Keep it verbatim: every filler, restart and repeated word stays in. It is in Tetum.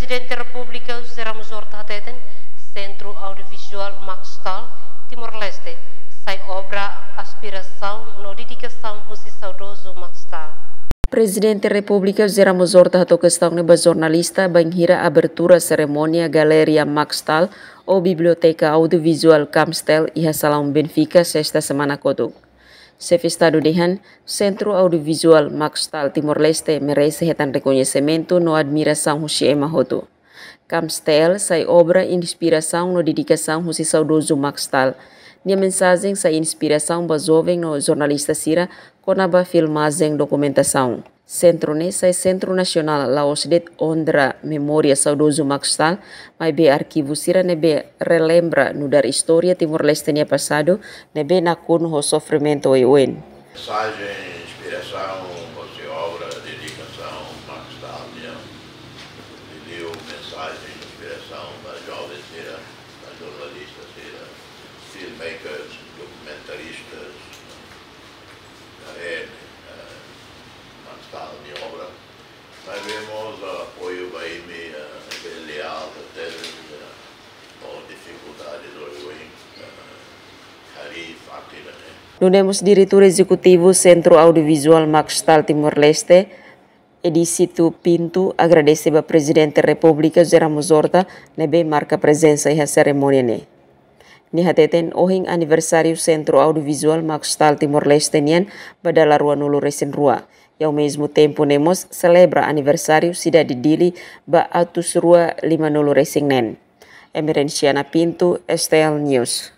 Prezidente Repúblika José Ramos Horta hateten, Sentru Audiovizuál Maxtal Timor-Leste sai obra inspirasaun no dedikasaun husi saudozu Maxtal. Prezidente Repúblika José Ramos Horta hato'o kestaun ne'e ba jornalista bainhira abertura serimónia Galeria Maxtal ou Biblioteka Audiovizuál Camstel iha Salaun Benfica, sesta semana kotuk. Xefe Estadu dehan, Sentru Audiovizuál Maxtal Timor-Leste merese hetan rekoñesimentu no admirasaun husi ema hotu. Camstel sai obra inspirasaun no dedikasaun husi saudozu Maxtal. Nia mensajen sai inspirasaun ba joven no jornalista sira kona-ba filmajen dokumentasaun. Sentru ne'e sai sentru nasionál, la'ós de'it onra memória saudozu Maxtal, maibé arkivu sira ne'ebé relembra nu'udar istória Timor-Leste nia pasadu, ne'ebé nakonu ho sofrimentu oioin. Mensajen inspirasaun hosi obra dedikasaun Maxtal nian, liuliu mensajen inspirasaun ba joven sira, ba jornalista sira, filmmakers, dokumentaristas, haree, eh, Maxtal nia obra. Maibé mós apoiu ba imi, eh, ne'ebé leál tebes, eh, ho difikuldades oioin, eh, harii fatin ne'e. Nune'e mós Diretór Ezekutivu Sentru Audiovizuál Maxtal Timor-Leste, Edicito Pinto, agradese ba Prezidente Repúblika José Ramos Horta ne'ebé marka prezensa iha serimónia ne'e. Nia hateten ohin aniversáriu Sentru Audiovizuál Maxtal Timor-Leste nian ba dala ruanulu-resin-rua. I ao mesmo tempo ne'e mós selebra aniversáriu sidade Dili ba atus rua limanulu-resin-neen. Emerenciana Pinto, S T L News.